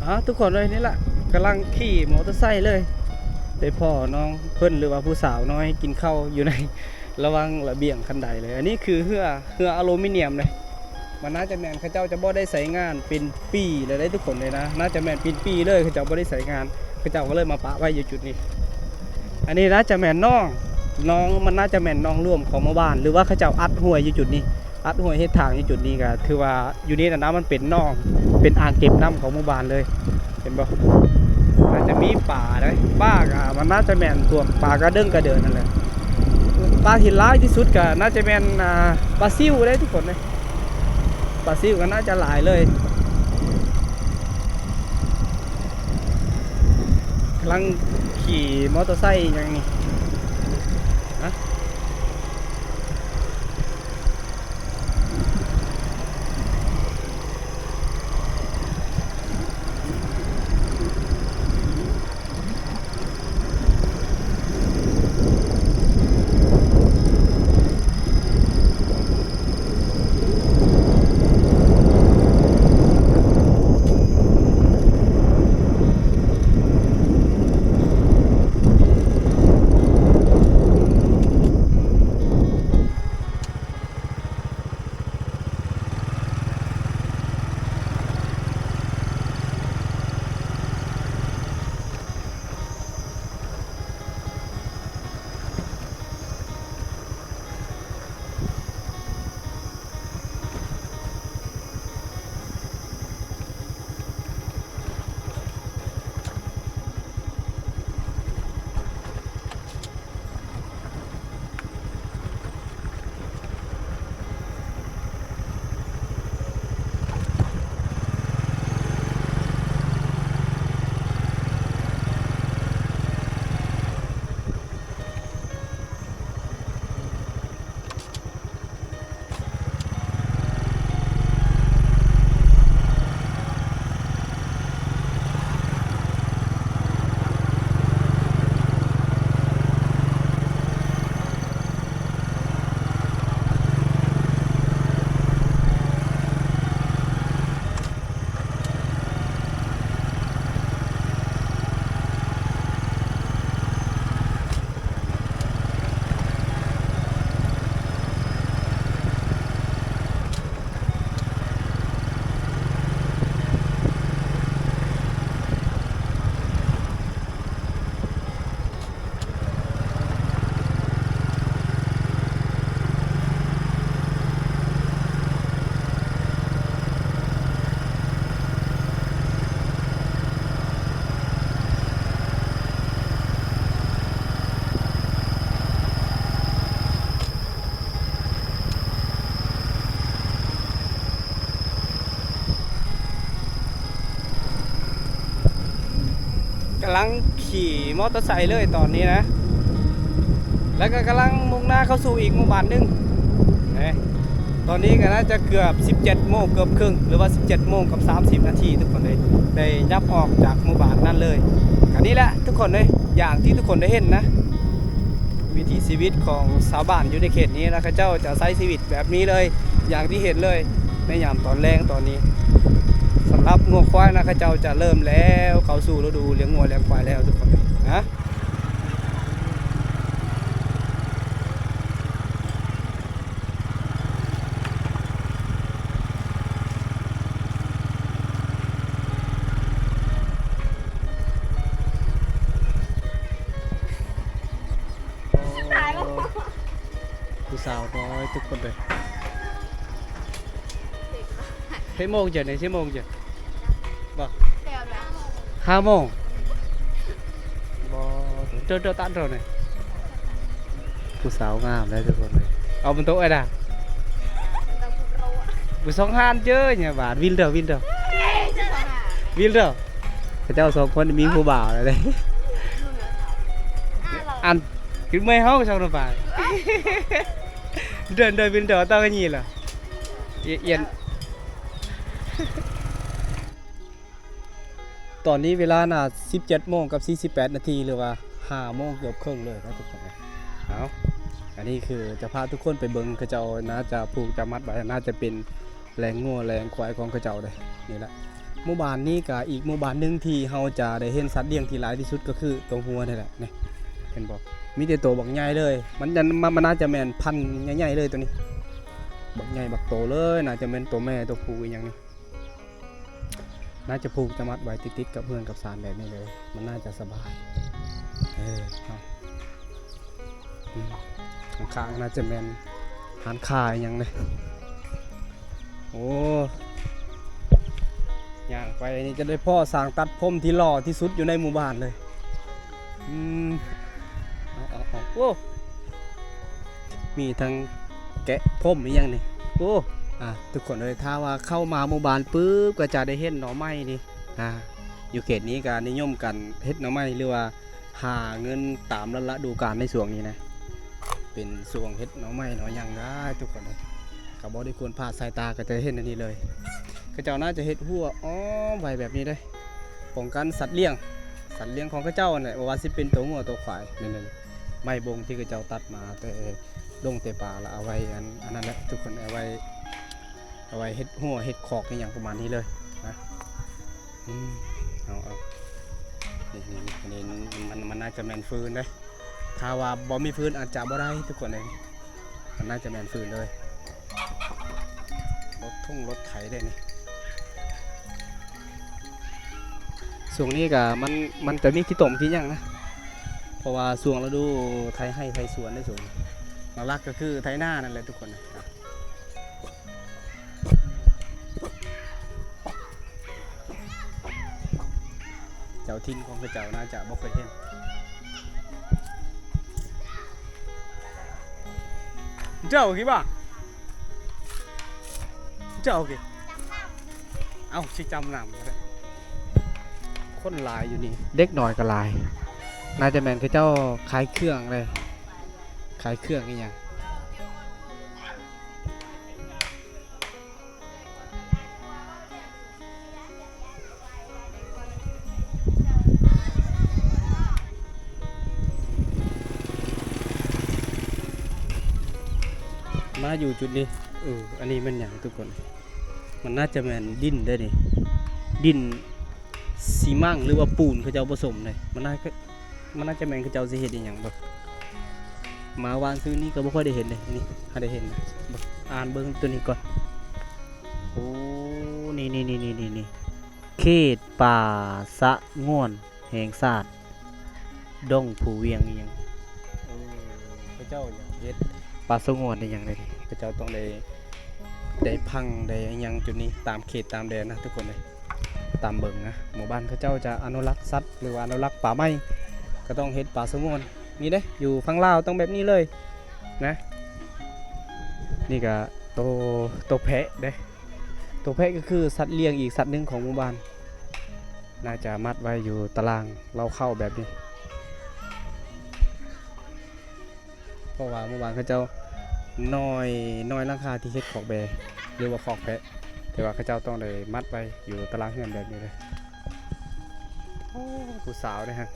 ອາ ທຸກຄົນເອີຍ ນີ້ລະ ກຳລັງຂີ່ມໍເຕີໄຊເລີຍ ໄດ້ພໍ້ນ້ອງເພິ່ນ ຫຼືວ່າຜູ້ສາວນ້ອຍກິນເຂົ້າຢູ່ໃນລະຫວ່າງລະບຽງຄັນໄດເລີຍ. ອັນນີ້ຄືເຮືອ ເຮືອອາລູມີນຽມເດ້. ມັນໜ້າຈະແມ່ນເຂົາເຈົ້າຈະບໍ່ໄດ້ໃຊ້ງານເປັນປີແລ້ວເດ້ທຸກຄົນເລີຍນະ ໜ້າຈະແມ່ນເປັນປີເລີຍ ເຂົາເຈົ້າບໍ່ໄດ້ໃຊ້ງານ ເຂົາເຈົ້າກໍເລີຍມາປະໄວ້ຢູ່ຈຸດນີ້. ອັນນີ້ໜ້າຈະແມ່ນໜອງ ໜອງ ມັນໜ້າຈະແມ່ນໜອງລວມຂອງໝູ່ບ້ານ ຫຼືວ່າເຂົາເຈົ້າອັດຫ້ວຍຢູ່ຈຸດນີ້ ອັດຫ້ວຍເຮັດທາງຢູ່ຈຸດນີ້ ກໍຖືວ່າຢູ່ນີ້ນະ ນ້ຳມັນເປັນໜອງ ເປັນອ່າງເກັບນ້ຳຂອງໝູ່ບ້ານເລີຍ ເຫັນບໍ່? ໜ້າຈະມີປາເດ້ ປາກໍມັນໜ້າຈະແມ່ນພວກປາກະເດີງກະເດີນນັ້ນແຫຼະ. ປາທີ່ຫຼາຍທີ່ສຸດກໍໜ້າຈະແມ່ນ ອາ ປາຊິວເດ້ທຸກຄົນເດ້. ປາຊິວກໍໜ້າຈະຫຼາຍເລີຍ. ກຳລັງຂີ່ມໍເຕີໄຊຫຍັງນີ້ ຮະ? ກຳລັງຂີ່ມໍເຕີໄຊເລີຍຕອນນີ້ນະ ແລ້ວກໍກຳລັງມຸ່ງໜ້າເຂົ້າສູ່ອີກໝູ່ບ້ານໜຶ່ງເດ້. ຕອນນີ້ກໍໜ້າຈະເກືອບສິບເຈັດໂມງເກືອບເຄິ່ງ ຫຼືວ່າສິບເຈັດໂມງກັບສາມສິບນາທີ ທຸກຄົນເອີຍ ໄດ້ຍັບອອກຈາກໝູ່ບ້ານນັ້ນເລີຍ. ກໍນີ້ແຫຼະທຸກຄົນເອີຍ ຢ່າງທີ່ທຸກຄົນໄດ້ເຫັນນະ ວິຖີຊີວິດຂອງຊາວບ້ານຢູ່ໃນເຂດນີ້ນະ ເຂົາເຈົ້າຈະໃຊ້ຊີວິດແບບນີ້ເລີຍ ຢ່າງທີ່ເຫັນເລີຍໃນຍາມຕອນແລງຕອນນີ້. ສຳລັບງົວຄວາຍນະ ເຂົາເຈົ້າຈະເລີ່ມແລ້ວເຂົ້າສູ່ລະດູລ້ຽງງົວລ້ຽງຄວາຍແລ້ວທຸກຄົນນະ. ຜູ້ສາວນ້ອຍທຸກຄົນເລີຍ. ເຈັກໂມງຈ້ະນີ້ ສິບໂມງຈ້ະບໍ່? ຫ້າໂມງບໍ່? ໂຕ ໂຕ ຕັນໂຕນີ້ ຜູ້ສາວງາມເດ້ທຸກຄົນເລີຍ. ເອົາມັນໂຕໄອ້ດາ ຜູ້ສອງຫານເຈີຍ ບາດ ວິນເດີ ວິນເດີ ວິນເດີ. ເຂົາເຈົ້າສອງຄົນມີຜູ້ບ່າວແລ້ວເດ້. ອັນ ຄືເມື່ອຍເຮົາສອງນະບາດ ເດີນໂດຍວິນເດີ ຕ້ອງຢ່າງນີ້ລະ ອຽນ. ຕອນນີ້ເວລາໜ້າສິບເຈັດໂມງກັບສີ່ສິບແປດນາທີ ຫຼືວ່າຫ້າໂມງເກືອບເຄິ່ງເລີຍນະທຸກຄົນ. ເອົາ ອັນນີ້ຄືຈະພາທຸກຄົນໄປເບິ່ງ ເຂົາເຈົ້າໜ້າຈະຜູກຈະມັດໄວ້ ໜ້າຈະເປັນແລ້ງງົວແລ້ງຄວາຍຂອງເຂົາເຈົ້າເດ້. ນີ້ແຫຼະ ໝູ່ບ້ານນີ້ກະອີກໝູ່ບ້ານໜຶ່ງທີ່ເຮົາຈະໄດ້ເຫັນສັດລ້ຽງທີ່ຫຼາຍທີ່ສຸດ ກໍຄືໂຕງົວນີ້ແຫຼະ. ນີ້ ເຫັນບໍ່ ມີແຕ່ໂຕບັກໃຫຍ່ເລີຍ. ມັນຈະ ມັນ ມັນໜ້າຈະແມ່ນພັນໃຫຍ່ໆເລີຍໂຕນີ້ ບັກໃຫຍ່ບັກໂຕເລີຍ. ໜ້າຈະແມ່ນໂຕແມ່ໂຕຜູ້ອີ່ຫຍັງນີ້. ໜ້າຈະຜູກຈະມັດໄວ້ຕິດໆກັບເຮືອນກັບຊານແບບນີ້ເລີຍ ມັນໜ້າຈະສະບາຍ. ເອີ ເອົາ ອືມ ຂ້າງໆໜ້າຈະແມ່ນຮ້ານຄ້າອີ່ຫຍັງເດ້. ໂອ້ ຍ່າງໄປນີ້ຈະໄດ້ພໍ້ຊ່າງຕັດຜົມທີ່ຫຼໍ່ທີ່ສຸດຢູ່ໃນໝູ່ບ້ານເລີຍ. ອືມ ເອົາ ເອົາ ເອົາ ໂອ້ ມີທັງແກະຜົມອີ່ຫຍັງນີ້. ໂອ້ ອ່າ ທຸກຄົນເອີຍ ຖ້າວ່າເຂົ້າມາໝູ່ບ້ານປຶບ ກໍຈະໄດ້ເຫັນໜໍ່ໄມ້ນີ້. ອ່າ ຢູ່ເຂດນີ້ກໍນິຍົມກັນເຮັດໜໍ່ໄມ້ ຫຼືວ່າຫາເງິນຕາມລະດູການໃນຊ່ວງນີ້ນະ. ເປັນຊ່ວງເຮັດໜໍ່ໄມ້ໜໍ່ຫຍັງໄດ້ທຸກຄົນເອີຍ ກໍບໍ່ໄດ້ຄວນພາດສາຍຕາ ກໍຈະເຫັນອັນນີ້ເລີຍ. ເຂົາເຈົ້າໜ້າຈະເຮັດຮົ້ວອ້ອມໄວ້ແບບນີ້ເດ້ ປ້ອງກັນສັດລ້ຽງ ສັດລ້ຽງຂອງເຂົາເຈົ້າຫັ້ນແຫຼະ ບໍ່ວ່າຊິເປັນໂຕງົວໂຕຄວາຍ. ແມ່ນໆ ໄມ້ບົງທີ່ເຂົາເຈົ້າຕັດມາແຕ່ດົງແຕ່ປ່າ ແລ້ວເອົາໄວ້ອັນ ອັນນັ້ນແຫຼະທຸກຄົນ ເອົາໄວ້ ເອົາໄວ້ເຮັດຮົ້ວເຮັດຄອກອີ່ຫຍັງປະມານນີ້ເລີຍນະ. ອືມ ເອົາ ເອົາ ນີ້ ນີ້ ນີ້ ອັນນີ້ມັນ ມັນ ມັນໜ້າຈະແມ່ນຟືນເດ້. ຖ້າວ່າບໍ່ມີຟືນອາດຈະບໍ່ໄດ້ທຸກຄົນເອີຍ ມັນໜ້າຈະແມ່ນຟືນເລີຍ. ລົດທົ່ງລົດໄຖເດ້ນີ້. ຊ່ວງນີ້ກະມັນ ມັນຈະມີຂີ້ຕົມຂີ້ຫຍັງນະ ເພາະວ່າຊ່ວງລະດູໄຖໄຮ່ໄຖສວນເດ້. ຊ່ວງຫຼັກໆກໍຄືໄຖນານັ້ນແຫຼະທຸກຄົນ. ເຈົ້າຖິ່ນຂອງເຂົາເຈົ້າໜ້າຈະບໍ່ເຄີຍເຫັນ. ເຈົ້າກີ້ບໍ່? ເຈົ້າກີ້? ເອົ້າ ຊິຈຳນຳ. ຄົນຫຼາຍຢູ່ນີ້ ເດັກນ້ອຍກໍຫຼາຍ ໜ້າຈະແມ່ນເຂົາເຈົ້າຂາຍເຄື່ອງເດ້ ຂາຍເຄື່ອງອີ່ຫຍັງ. ມາຢູ່ຈຸດນີ້ ເອີ ອັນນີ້ແມ່ນຫຍັງທຸກຄົນ? ມັນໜ້າຈະແມ່ນດິນເດ້ນີ້ ດິນຊີມັງ ຫຼືວ່າປູນເຂົາເຈົ້າປະສົມເດ້ ມັນໜ້າ ມັນໜ້າຈະແມ່ນເຂົາເຈົ້າຊິເຮັດອີ່ຫຍັງເບິ່ງ. ມາວານຊືນນີ້ກໍບໍ່ຄ່ອຍໄດ້ເຫັນເດ້ ນີ້ຫາໄດ້ເຫັນນະ ເບິ່ງ ອ່ານເບິ່ງຕົວນີ້ກ່ອນ. ໂອ້ ນີ້ໆໆໆ ເຂດປ່າສະຫງວນແຫ່ງຊາດດົງພູວຽງອີ່ຫຍັງ. ເອີ ເຂົາເຈົ້າຢາກເຮັດປ່າສະຫງວນອີ່ຫຍັງເດ້ ເຂົາເຈົ້າຕ້ອງໄດ້ ໄດ້ພັງໄດ້ຫຍັງຈຸດນີ້ ຕາມເຂດຕາມແດນນະທຸກຄົນເອີຍ. ຕາມເບິ່ງນະ ໝູ່ບ້ານເຂົາເຈົ້າຈະອະນຸລັກສັດ ຫຼືວ່າອະນຸລັກປ່າໄມ້ ກໍຕ້ອງເຮັດປ່າສະຫງວນ. ນີ້ເດ້ ຢູ່ຝັ່ງລາວຕ້ອງແບບນີ້ເລີຍນະ. ນີ້ກະໂຕ ໂຕແພະເດ້ ໂຕແພະກໍຄືສັດລ້ຽງອີກສັດໜຶ່ງຂອງໝູ່ບ້ານ. ໜ້າຈະມັດໄວ້ຢູ່ຕາລ່າງເລົ້າເຂົ້າແບບນີ້ ເພາະວ່າໝູ່ບ້ານເຂົາເຈົ້ານ້ອຍ ນ້ອຍຫຼັງຄາທີ່ເຮັດຄອກແບ້ ຫຼືວ່າຄອກແພະ ແຕ່ວ່າເຂົາເຈົ້າຕ້ອງໄດ້ມັດໄວ້ຢູ່ຕາລ່າງເຮືອນແບບນີ້ເລີຍ. ໂອ້ ຜູ້ສາວເດ້ຫັ້ນ.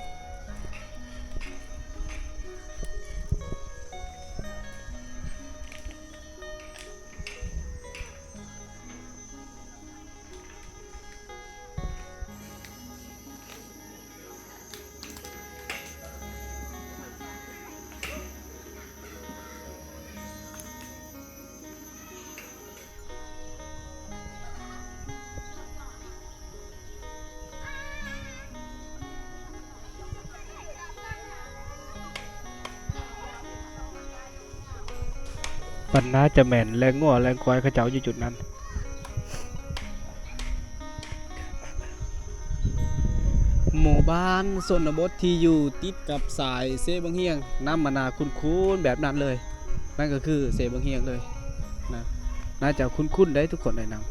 ມັນໜ້າຈະແມ່ນແລ້ງງົວແລ້ງຄວາຍເຂົາເຈົ້າຢູ່ຈຸດນັ້ນ. ໝູ່ບ້ານຊົນນະບົດທີ່ຢູ່ຕິດກັບສາຍເຊບັ້ງຮຽງ ນຳມານາຄຸ້ນໆແບບນັ້ນເລີຍ ນັ້ນກໍຄືເຊບັ້ງຮຽງເລີຍນະ ໜ້າຈະຄຸ້ນໆໄດ໋ທຸກຄົນໄດ໋ນຳ.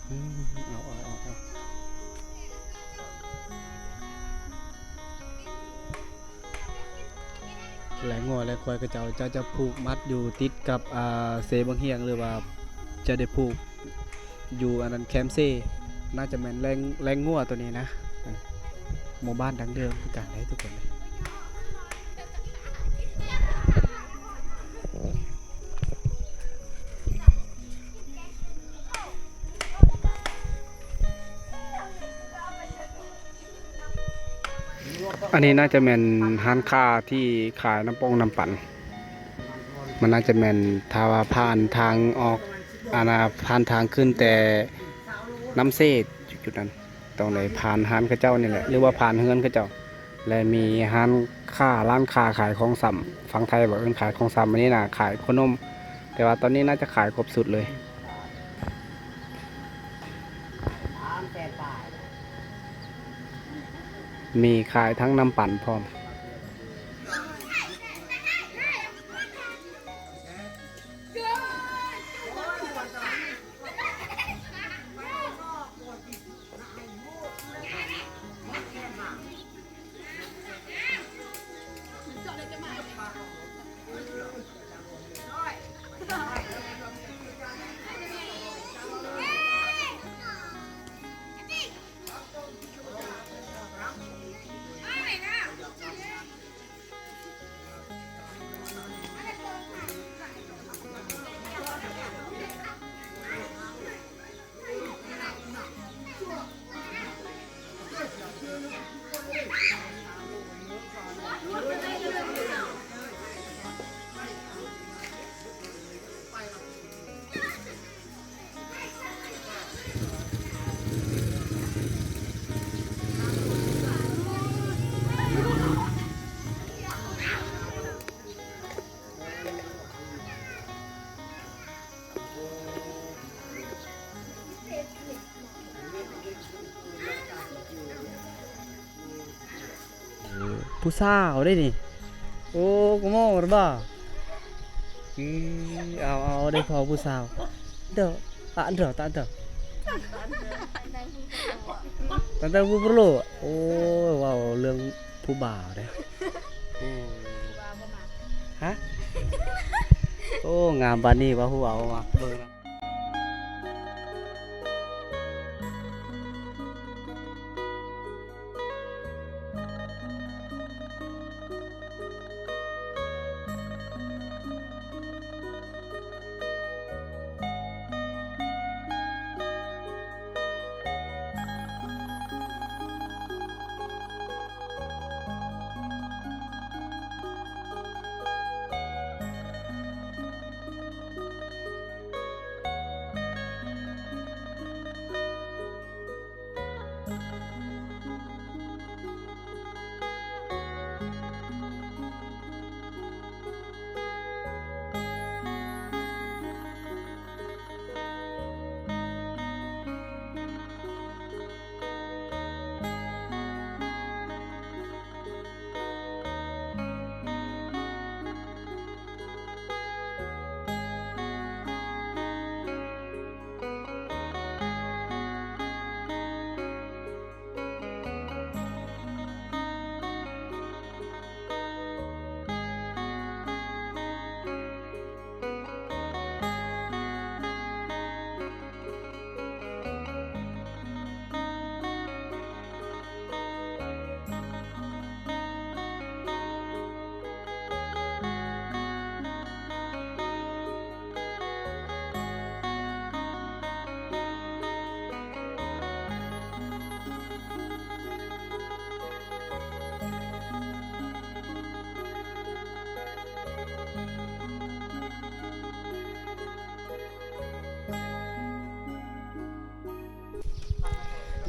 ອືມ ເອົາ ເອົາ ເອົາ ເອົາ. ແລ້ງງົວແລ້ງຄວາຍເຂົາເຈົ້າຈະ ຈະຜູກມັດຢູ່ຕິດກັບ ອ່າ ເຊບັ້ງຮຽງ ຫຼືວ່າຈະໄດ້ຜູກຢູ່ອັນນັ້ນແຄມເຊ ໜ້າຈະແມ່ນແລ້ງ ແລ້ງງົວໂຕນີ້ນະ. ເອີ ໝູ່ບ້ານດັ້ງເດີມຄືກັນເດ້ທຸກຄົນ. ອັນນີ້ໜ້າຈະແມ່ນຮ້ານຄ້າທີ່ຂາຍນ້ຳປອງນ້ຳປັ່ນ ມັນໜ້າຈະແມ່ນ ຖ້າວ່າຜ່ານທາງອອກ ອັນນ່າ ຜ່ານທາງຂຶ້ນແຕ່ນ້ຳເຊ ຈຸດນັ້ນ ຕ້ອງໄດ້ຜ່ານຮ້ານເຂົາເຈົ້ານີ້ແຫຼະ ຫຼືວ່າຜ່ານເຮືອນເຂົາເຈົ້າ ແລະ ມີຮ້ານຄ້າ ຮ້ານຄ້າຂາຍຂອງຊຳ ຝັ່ງໄທວ່າເອີ້ນຂາຍຂອງຊຳ ອັນນີ້ນະຂາຍໂຄນົມ ແຕ່ວ່າຕອນນີ້ໜ້າຈະຂາຍຄົບຊຸດເລີຍ. ມີຂາຍທັງນ້ຳປັ່ນພ້ອມ. ຜູ້ສາວເດ້ນີ້ ໂອ້ ກະມໍລະບໍ່? ອື ເອົາ ເອົາ ໄດ້ພໍຜູ້ສາວ ເດີ ຕະເດີ ຕະເດີ ຕະເດີ ຜູ້ໂປໂລ ໂອ້ ເວົ້າເລື່ອງຜູ້ບ່າວເດ້ ໂອ້ ຮະ ໂອ້ ງາມປານນີ້ວ່າຜູ້ບ່າວມາເບິ່ງ.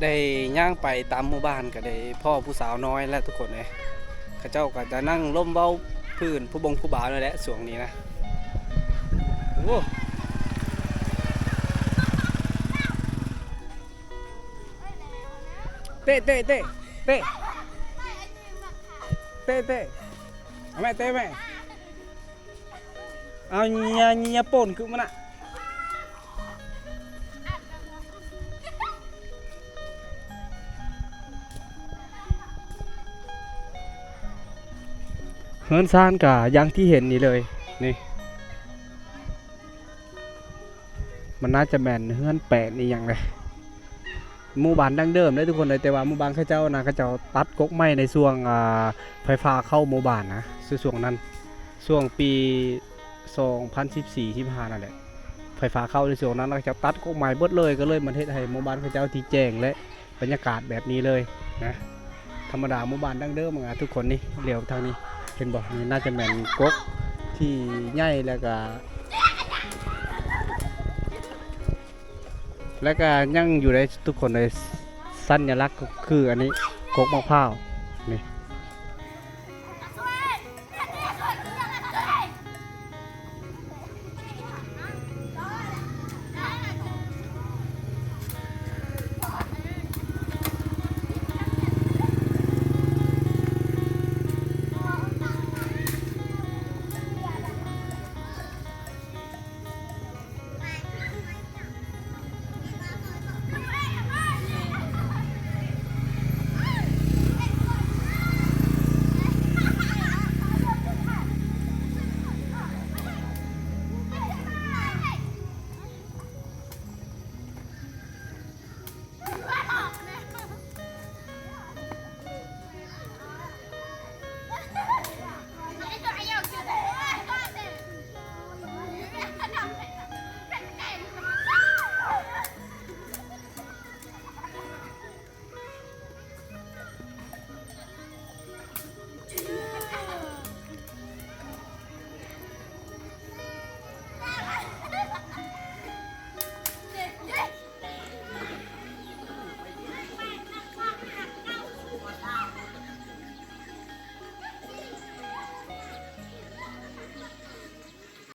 ໄດ້ຍ່າງໄປຕາມໝູ່ບ້ານ ກໍໄດ້ພໍ້ຜູ້ສາວນ້ອຍແຫຼະທຸກຄົນເອີຍ. ເຂົາເຈົ້າກໍຈະນັ່ງລົມເວົ້າພື້ນຜູ້ບົງຜູ້ບ່າວນັ້ນແຫຼະຊ່ວງນີ້ນະ. ໂອ້ ເຕະ ເຕະ ເຕະ ເຕະ ເຕະ ເຕະ ເອົາແມ່ ເຕະແມ່. ເອົາ ເຫຍ ເຫຍໂປ່ນຄືມັນນະ. ເຮືອນຊານກະຢ່າງທີ່ເຫັນນີ້ເລີຍ ນີ້ ມັນໜ້າຈະແມ່ນເຮືອນແປນອີ່ຫຍັງເດ. ໝູ່ບ້ານດັ້ງເດີມເດ້ທຸກຄົນເອີຍ, ແຕ່ວ່າໝູ່ບ້ານເຂົາເຈົ້ານະ ເຂົາເຈົ້າຕັດກົກໄມ້ໃນຊ່ວງ ອ່າ ໄຟຟ້າເຂົ້າໝູ່ບ້ານນະ, ຄືຊ່ວງນັ້ນ ຊ່ວງປີສອງພັນສິບສີ່ ສິບຫ້ານັ້ນແຫຼະ ໄຟຟ້າເຂົ້າໃນຊ່ວງນັ້ນ ເຂົາເຈົ້າຕັດກົກໄມ້ເບິດເລີຍ, ກໍເລີຍມັນເຮັດໃຫ້ໝູ່ບ້ານເຂົາເຈົ້າທີ່ແຈ້ງ ແລະ ບັນຍາກາດແບບນີ້ເລີຍນະ. ທຳມະດາໝູ່ບ້ານດັ້ງເດີມ ອ່າ ທຸກຄົນນີ້ ຫຼຽວທາງນີ້ ເຫັນບໍ່? ນີ້ໜ້າຈະແມ່ນກົກທີ່ໃຫຍ່ ແລ້ວກະ ແລ້ວກະຍັງຢູ່ໃນທຸກຄົນໃນສັນຍະລັກ ກໍຄືອັນນີ້ ກົກໝາກພ້າວ